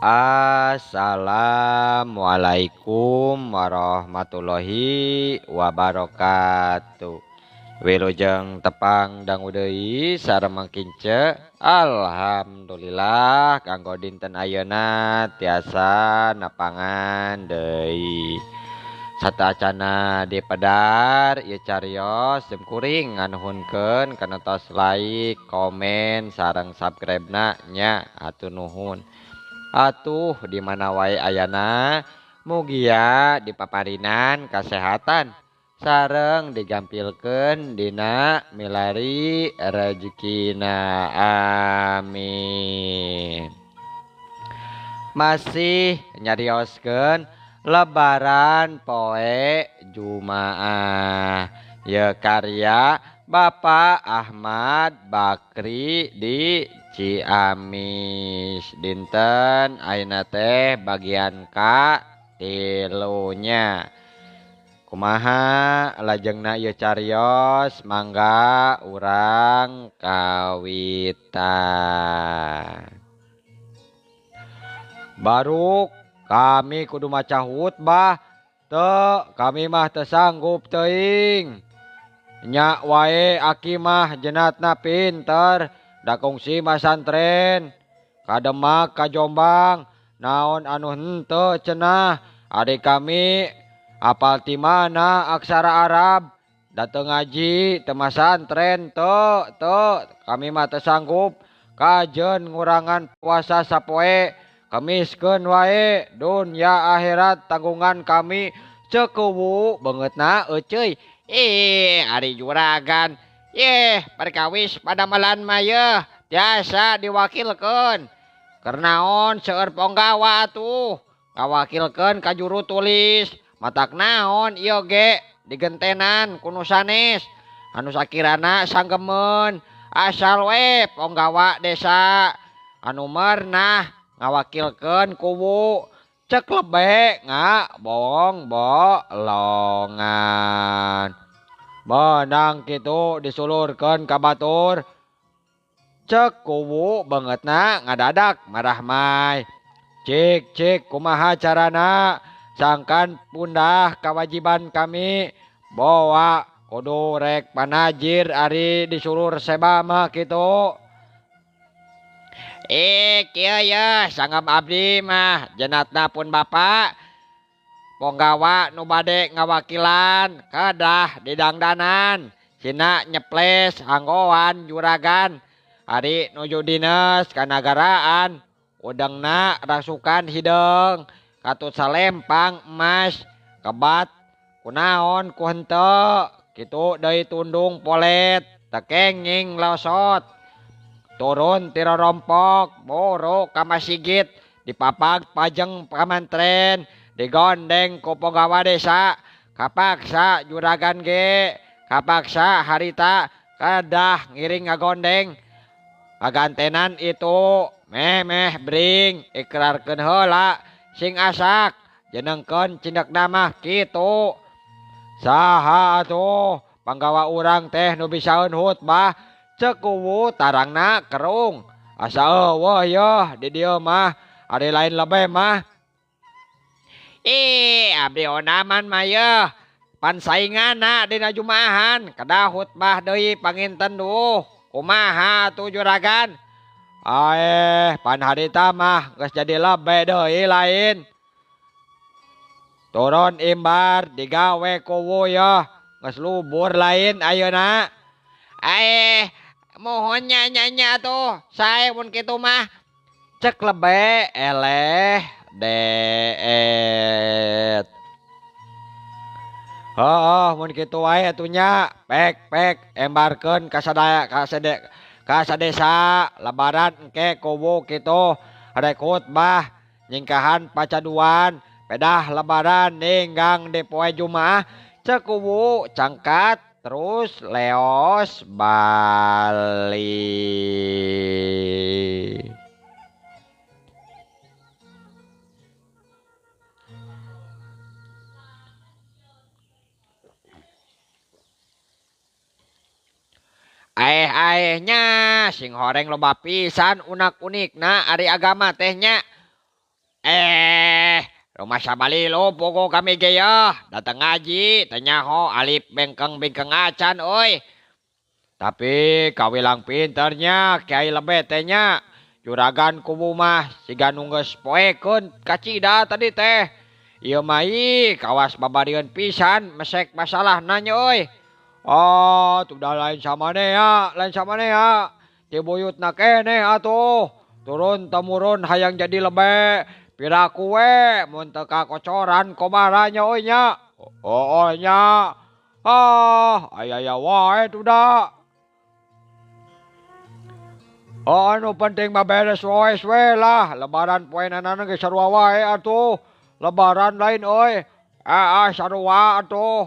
Assalamualaikum warahmatullahi wabarakatuh. Wilujeng tepang dangu deui sareng kince. Alhamdulillah kanggo dinten ayeuna tiasa napangan deui. Satacana di pedar ieu carios sim kuring nganuhunkeun kana tos like, komen sareng subscribe-na nya hatur nuhun. Atuh di mana wae ayana mugia dipaparinan kasehatan sareng digampilkeun dina milari rejekina, amin. Masih nyarioskeun lebaran poe Jumaah ya karya Bapak Ahmad Bakri di Ciamis. Dinten ayeuna teh bagian ka tilunya. Kumaha lajengna ieu carios mangga urang kawitan. Baruk kami kudu maca khutbah teu kami mah teu sanggup teuing. Nya wae aki mah jenatna pinter da kungsi masantren ka Demak ka Jombang naon anu henteu cenah ari kami apal ti mana aksara Arab da teu ngaji teu masantren teu teu kami mah teu sanggup kajeun ngurangan puasa sapoe kemiskeun wae dunya akhirat tanggungan kami ceuk kuwu beungeutna euceuy. Ih, ari juragan. Yeh, perkawis padamelan mah yeuh tiasa diwakilkeun. Keur naon seueur ponggawa atuh ngawakilkeun ka juru tulis. Matak naon ieu ge digentenan ku nu sanes. Anu sakirana sanggemeun asal we ponggawa desa anu merenah ngawakilkeun kuwu. Cek lebe ngabong bolongan. Menang kitu disulurkeun ka batur. Cek kuwu beungeutna ngadadak marahmai. Cik cik kumaha carana sangkan pundah kewajiban kami bawa kudu rek panajir ari disulur seba mah kitu. Kieu yeuh sanggam abdi mah jenatna pun bapak ponggawa nu bade ngawakilan kedah didangdanan sina nyeples anggoan juragan ari nuju dinas kanagaraan udangna rasukan hideung katut salempang emas kebat kunaon ku henteu kitu deui tundung polet tekenging losot turun tiro rompok boro ka masigit dipapag pajeng pamantren digondeng ku ponggawa desa kapaksa juragan ge kapaksa harita kedah ngiring ngagondeng ngagantenan itu memeh bring ikrarkeun heula sing asak jenengkeun cindekna mah kitu. Saha atuh panggawa urang teh nu bisaeun khutbah cek kuwu tarangna kerung asa eueuh yeuh di dieu mah ari lain lebe mah. Ih, abdi onaman mah yeuh pan sainganna dina Jumaahan kedah khutbah deui panginten duh kumaha atuh juragan. Aeh pan harita mah geus jadi lebe deui lain. Turun imbar digawe kuwu yeuh geus lubur lain ayeuna. Aeh mohon nya tuh sae mun kitu mah cek lebe eleh deet. Heuh mun kitu wae atuh nya pek pek embarkeun ka sadaya ka sede ka sadesa lebaran engke kuwu kitu rek khutbah nyingkahan pacaduan pedah lebaran ninggang di poe Jumaah cek kuwu cangkat terus leos balik. Aeh-aehnya sing horeng loba pisan unak-unikna ari agama teh nya. Rumah sabalilu pugu kami ge yeuh dateng ngaji teu nyaho alif bengkeng-bengkeng acan euy. Tapi kawilang pinter nya Kiai Lebe teh nya. Juragan kubu mah siga nu geus poekeun kacida tadi teh. Ieu mah ih kawas babarieun pisan mesek masalahna nya euy. Oh, tuh lain samanea, lain samanea. Ti buyutna keneh atuh. Turun temurun hayang jadi lebe. Piraku we mun teu kakocoran kobara nya euy nya. Oh nya. Ah, aya wae tuh. Oh, anu penting mah beres woes we lah. Lebaran poenana geus sarua wae atuh. Lebaran lain euy. Ah, sarua atuh.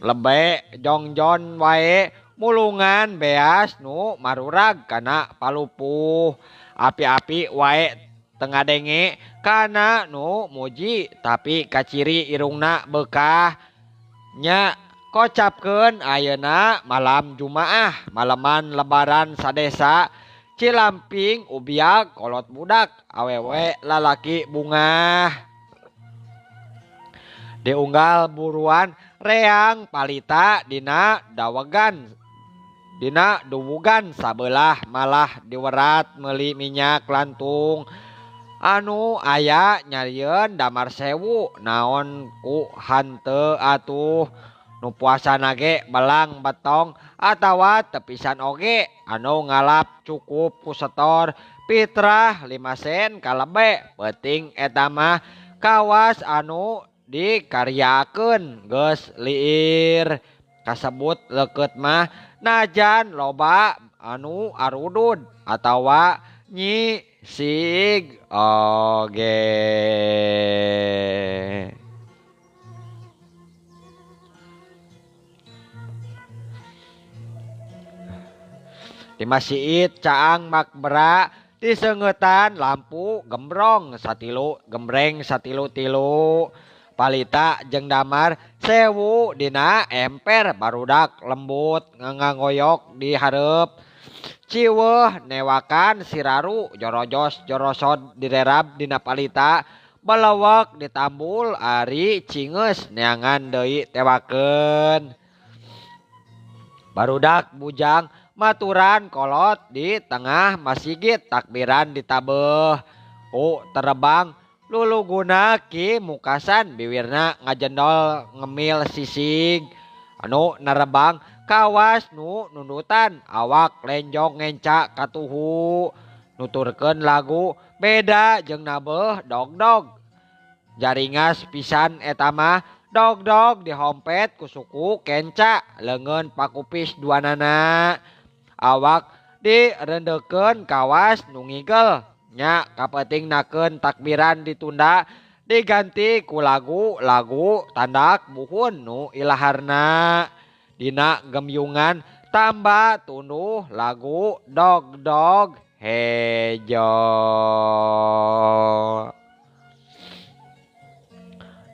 Lebe jongjon wae mulungan beas nu marurag kana palupuh. Api-api wae tengah denge kana nu muji tapi kaciri irungna bekah nya kocapkeun ayeuna malam Jumaah malaman lebaran sadesa Cilamping ubiag kolot budak awewe lalaki bungah diunggal buruan reang palita dina dawegan dina duwugan sabelah malah diwerat meuli minyak lantung anu aya nyarieun damar sewu naon ku hanteu atuh nu puasana ge belang betong atawa tepisan oge anu ngalap cukup ku setor fitrah 5 sen kalebe peuting eta mah kawas anu dikaryakeun geus liir kasebut leukeut mah najan loba anu arudud atawa nyi sig oge. Di masjid caang makbera diseungetan lampu gembrong satilu gembreng satilu-tilu palita jeung damar sewu dina emper barudak lembut ngangoyok di hareup ciweuh newakan siraru jorojos jorosod direrab dina palita balawak ditambul ari cingeus neangan deui tewakeun barudak bujang maturan kolot di tengah masjid takbiran ditabeuh ku terebang luluguna ki mukasan biwirna ngajendol ngemil sisig anu nerebang kawas nu nundutan awak lenjong ngenca katuhu nuturkeun lagu beda jeung nabeuh dogdog jaringas pisan eta mah dogdog dihompet ku suku kenca leungeun pakupis duanana awak direndeukeun kawas nu ngigel nya kapeutingnakeun takbiran ditunda diganti ku lagu-lagu tandak buhun nu ilaharna dina gemyungan tambah tunduh lagu dog-dog hejo.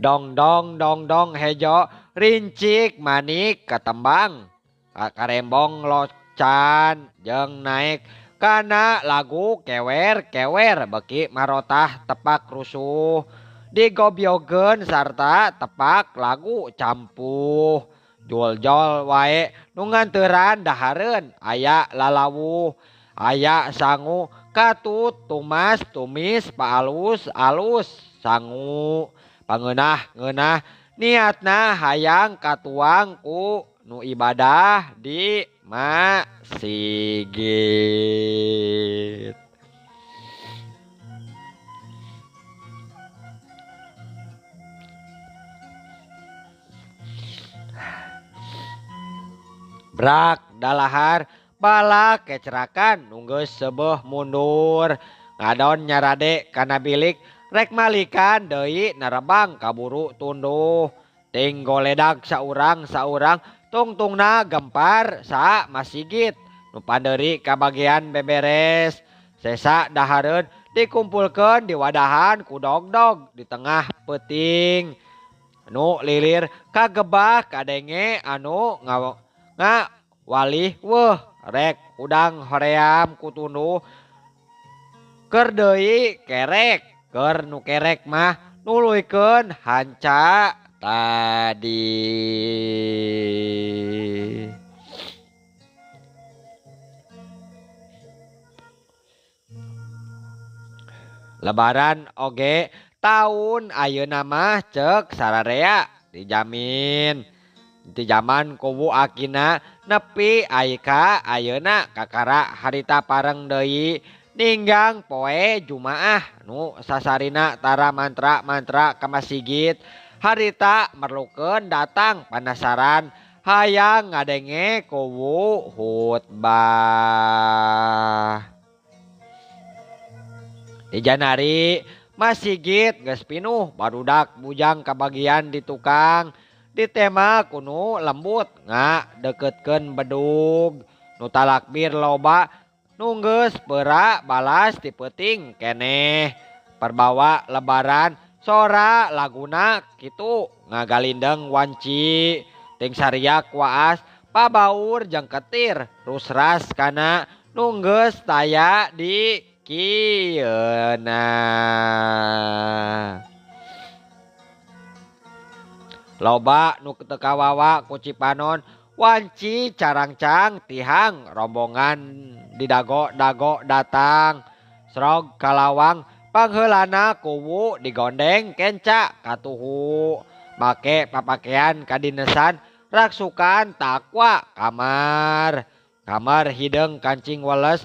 Dong dong dong dong hejo rincik manik ketembang karembong locan jeung naik kana lagu kewer kewer beki marotah tepak rusuh digobyogeun sarta tepak lagu campuh juljol wae nu nganteran dahareun aya lalawuh aya sangu katut tumas tumis paalus alus sangu pangeunah ngeunah niatna hayang katuang ku nu ibadah di masjid. Brak dalahar balak kecerakan nunggeus seubeuh mundur ngadon nyarade kana bilik rek malikan deui narebang kaburu tunduh ting goledag saurang-saurang tungtungna gempar sa masigit nu pandeuri kabagian beberes sesa dahareun dikumpulkeun di wadahan ku dogdog di tengah peuting nu lilir kagebah kadenge anu nga walih weuh rek udang hoream ku tunduh keur deui kerek Keur nu kerek mah nuluykeun hanca tadi. Lebaran oge taun ayeuna mah ceuk sararea dijamin. Di zaman kuwu akina nepi aika ayeuna kakara harita pareng deui ninggang poe Jumaah nu sasarina tara mantra-mantra ka masigit harita merlukeun datang panasaran hayang ngadenge kuwu khutbah. Di Janari masigit geus pinuh barudak bujang kabagian di tukang ditema kunu lembut ngadeketkeun bedug nu talakbir loba nu geus peura balas ti peuting keneh perbawa lebaran sora laguna kitu ngagalindeng wanci ting sariak waas pabaur jeung ketir rusras kana nu geus taya di kieuna. Loba nu teu kawawa ku Cipanon wanci carangcang tihang rombongan didago-dago datang srog kalawang pangheulana kuwu digondeng kenca katuhu make papakean kadinesan raksukan takwa kamar kamar hideung kancing weles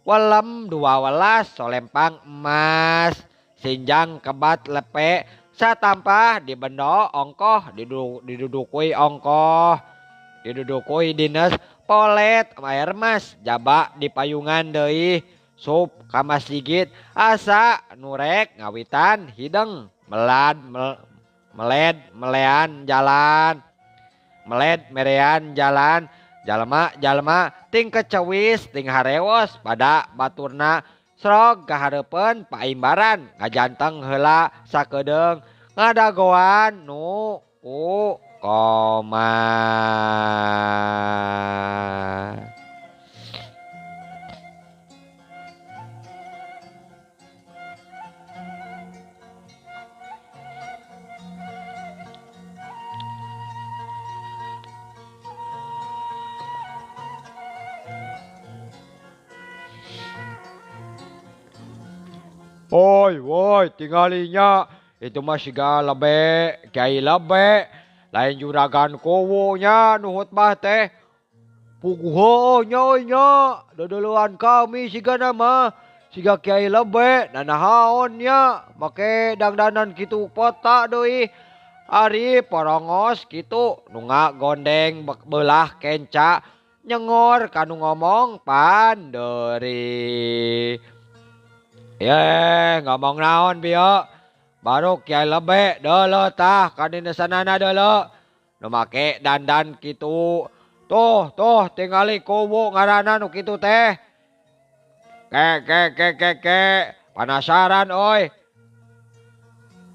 welem 12 solempang emas sinjang kebat lepe satampah dibendo ongkoh didudukui ongkoh didudukui dinas polet air mas jaba di payungan deui sup ka masigit asa nurek ngawitan hideung melad meled melean jalan meled merean jalan jalma-jalma ting kecewis ting harewos pada baturna srog kahareupeun paimbaran ngajanteng heula sakedeung ngadagoan nu ku koma. Oi, woi, tinggalinya itu mah siga lebe, kiai lebe, lain juragan kuwunya nu khutbah teh. Puguh nya euy nya, dodoloan kami siga nama, siga kiai lebe, nanahaon nya, make dangdanan kitu pota deui. Ari porongos kitu nu ngagondeng beulah kenca nyengor kanu ngomong panderi. Ye, ngomong naon bieu? Baru kiai lebe deuleu tah kadinesanana deuleu. Nu make dandan kitu. Tuh, tuh tingali kuwu ngaranna nu kitu teh. Ke ke ke ke ke, panasaran euy.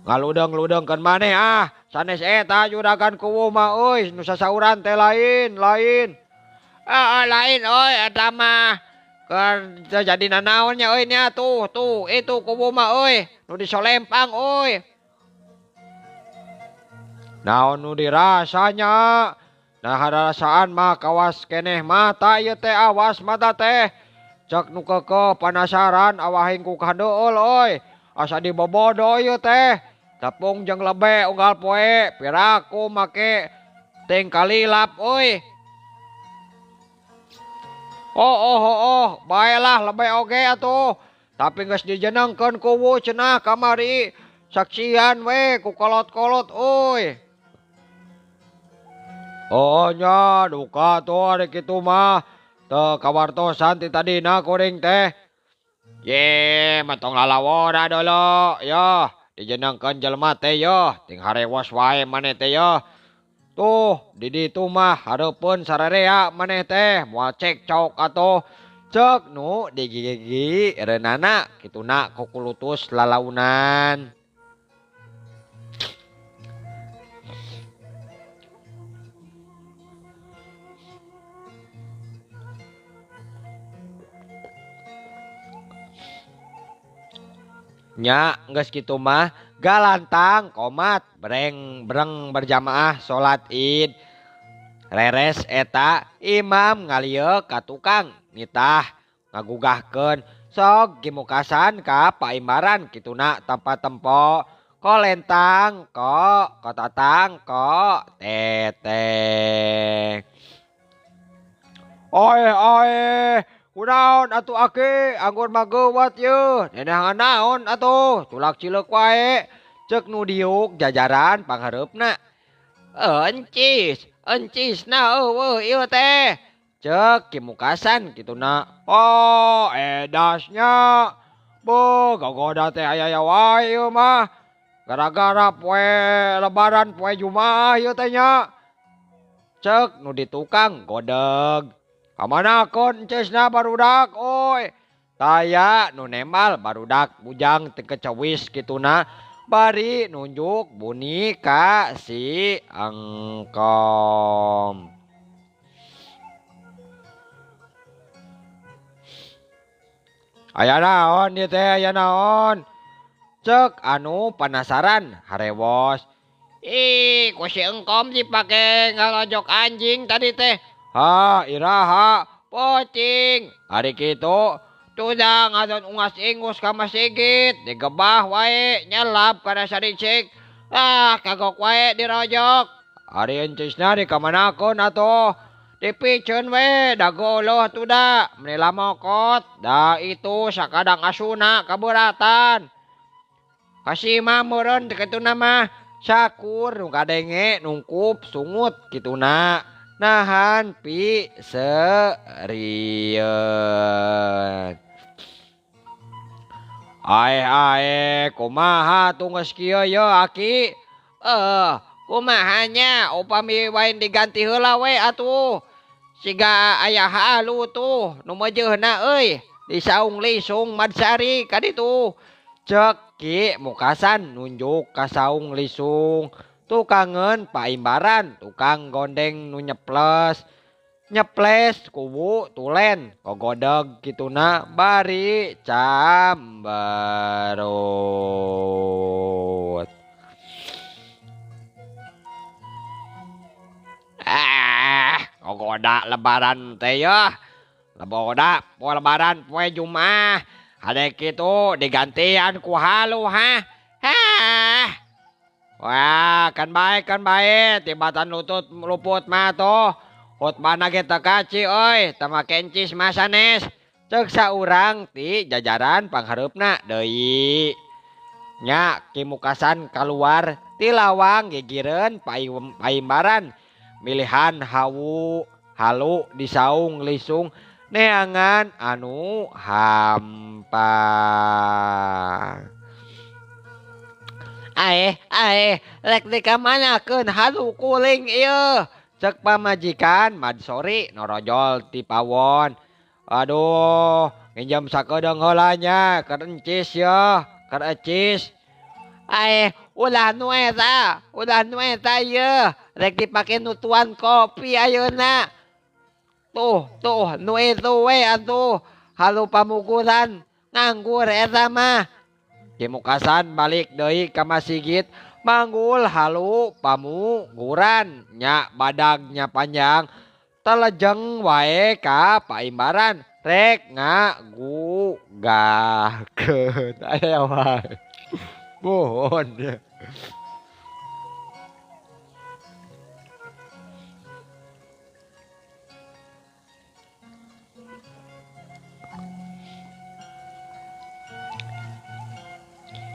Ngaludeng-ludengkeun maneh ah, sanes eta juragan kuwu mah euy, nu sasauran teh lain, lain. Ah, lain euy eta mah. Keur jadi nanaonnya euy nya tuh tuh itu kuwu mah euy nu disolempang euy. Naon nu dirasanya? Nah harasaan mah kawas keneh mata ieu teh awas mata teh. Cek nu keukeuh panasaran awahing ku kadeul euy. Asa dibobodo ieu teh. Tepung jeung lebe unggal poe piraku make ting kalilap euy. Oh oh oh oh, baelah lebe oge atuh. Tapi geus dijenengkeun kuwu cenah kamari. Saksian we ku kolot-kolot euy. Oh nya duka tuh ari kitu mah. Teu kawartosan ti tadina kuring teh. Ye, metong lalawora dolo. Yoh, dijenengkeun jelema teh yoh, ting harewos wae maneh teh yoh. Tuh, di ditu mah hareupeun sararea maneh teh moal cekcok atuh. Cek nu digigigi reunana kituna kukulutus lalaunan. Nya geus kitu mah galantang komat breng breng berjamaah salat Id. Reres eta imam ngalieu ka tukang nitah ngagugahkeun sok gimukasan ka paimbaran kituna tempat tempo kolentang ko kotatang ko teteh. Oe oe kunaon atuh aki anggur mageuwat yeuh nenehangan naon atuh tulak cileuk wae ceuk nu diuk jajaran panghareupna. Encis encisna eueuh ieu teh ceuk kimukasan kituna. Oh edasnya bo gogoda teh aya wae ieu mah gara-gara poe lebaran poe Jumaah ieu teh nya ceuk nu di tukang godeg. Kamanakeun encisna barudak oi taya nu nembal barudak bujang teu kecewis kituna bari nunjuk buni ka si Engkom. Aya naon ieu teh aya naon ceuk anu panasaran harewos. Ih ku si Engkom dipake ngalojok anjing tadi teh. Ha iraha pocing ari kitu tudang adon ungas ingus ka masigit digebah wae nyelap kana saricik ah kagok wae dirojok ari encisna dikamanakeun atuh dipiceun we dagoloh tuda meni lamokot da itu sakadang asuna kaberatan kasih mah meureun kituna mah sakur nu kadenge nungkup sungut kituna nahan pi serieun. Ae ae kumaha tuh geus kieu ye aki? Kumaha nya upami wae diganti heula we atuh. Siga aya halu tuh nu meujeuhna euy di saung lisung Madsari ka ditu. Ceuk Ki Mukasan nunjuk ka saung lisung. Tukangeun paimbaran tukang gondeng nu nyeples nyeples kuwu tulen kogodeg kituna bari camberut. Ah kogoda lebaran teh yeuh leboda poe lebaran poe Jumaah hade kitu digantian ku halu ha hah. Wah, kan baik tibatan lutut luput mah tuh. Khotbahna ge teu kaci euy, teu make encis mah sanes. Ceuk saurang ti jajaran panghareupna deui. Nya Ki Mukasan kaluar ti lawang gigireun paimbaran milihan hawu halu di saung lisung neangan anu hampa. Ae ae rek dikamanakeun halu kuling ieu ceuk pamajikan Madsori norojol ti pawon. Aduh nginjem sakedeung heula nya keur encis yeuh keur ecis. Ae ulah nu eta ieu rek dipake nutuan kopi ayeuna. Tuh tuh nu itu we atuh halu pamuguran nganggur eta mah. Ki Mukasan balik deui ka masigit manggul halu pamuguran nya badagnya panjang telejeng wae ka paimbaran rek ngagugahkeun aya wae mohon.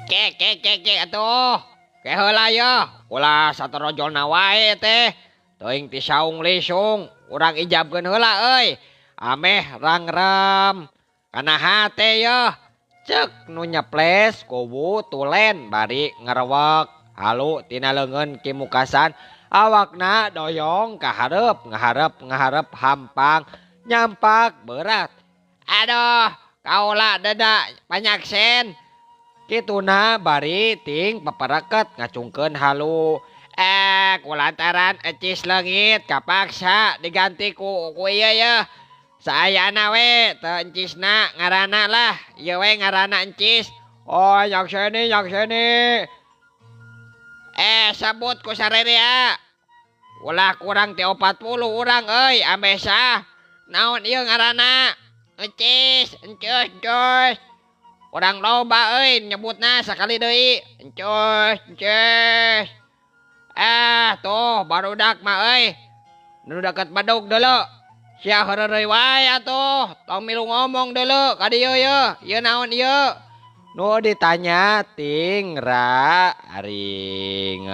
Ke ke ke ke atuh ke heula yeuh ulah satorojolna wae teh teuing ti saung lisung urang ijabkeun heula euy ameh rangrem kana hate yeuh ceuk nu nyeples kuwu tulen bari ngerewek halu tina leungeun Ki Mukasan awakna doyong ka hareup ngaharep ngaharep hampang nyampak berat. Aduh kaula deda panyaksen kituna bari ting papareket ngacungkeun halu. Kulantaran ecis leungit kapaksa diganti ku ieu yeuh saayana we teu encisna ngaranna lah ieu we ngaranna encis Oh nyakseni nyakseni. Sebut ku sarerea. Ulah kurang ti 40 urang euy ambeh sah. Naon ieu ngaranna? Encis, encus, encus. Urang loba euy nyebutna sakali deui. Encus, encus. Tuh barudak mah euy. Nu deket bedug deuleu. Sia heureuy wae atuh. Tong milu ngomong deuleu ka dieu yeuh. Ieu naon ieu? Nu ditanya ting ra ringe.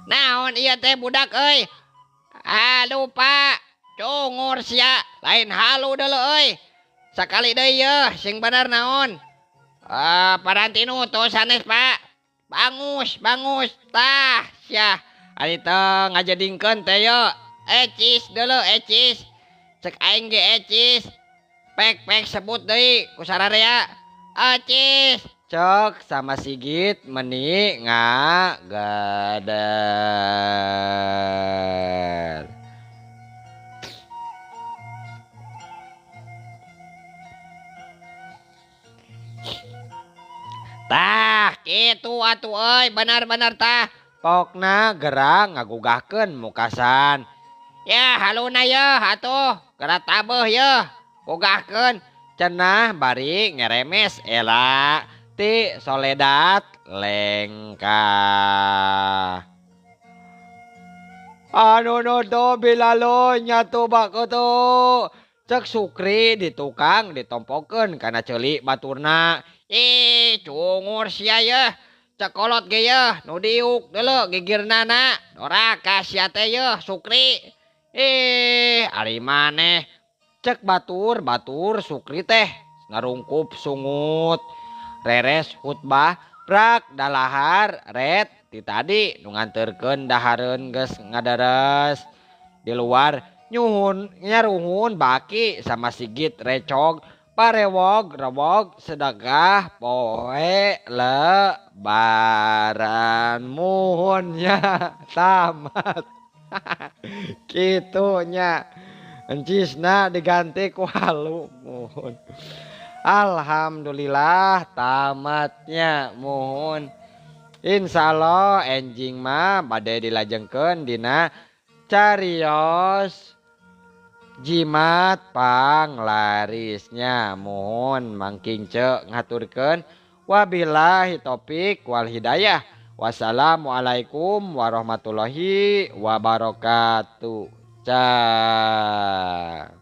Naon ieu teh budak euy? Aduh Pak, cungur sia, lain halu deuleu euy. Sakali deui yeuh sing bener naon? Parantinu tuh sanes Pak. Bangus, bangus tah sia. Ari teu ngajadingkeun teh yeuh. Ecis deuleu ecis. Cek aing ge ecis. Pek pek sebut deui ku sararea. Ecis. Cek sama Sigit meni ngageder. Tah kitu atuh euy bener-bener tah. Pokna gerang ngagugahkeun mukasan. Ya haluna yeuh atuh geura tabeuh yeuh gugahkeun cenah bari ngeremes ela ti soledat lengkah. Anu nutu bilalo nyatu bakutu. Cek Sukri di tukang ditompokeun kana ceuli baturna. Ih cungur sia yeuh. Cekolot ge yeuh nu diuk deuleu gigirnana. Doraka sia teh yeuh Sukri. Ari maneh. Cek batur-batur Sukri teh ngarungkup sungut. Reres khutbah prak dalahar ret ti tadi nu nganterkeun dahareun geus ngadares. Di luar nyuhun nyaruhun baki sama Sigit recog parewog rewog sedekah poe lebaran muhunnya tamat. Kitunya encisna diganti ku halu muhun. Alhamdulillah tamatnya muhun. Insyaallah enjing mah bade dilajengkeun dina carios jimat panglarisnya muhun mangking ce ngaturkeun wabillahi taufik wal hidayah. Wassalamualaikum warahmatullahi wabarakatuh. Cah.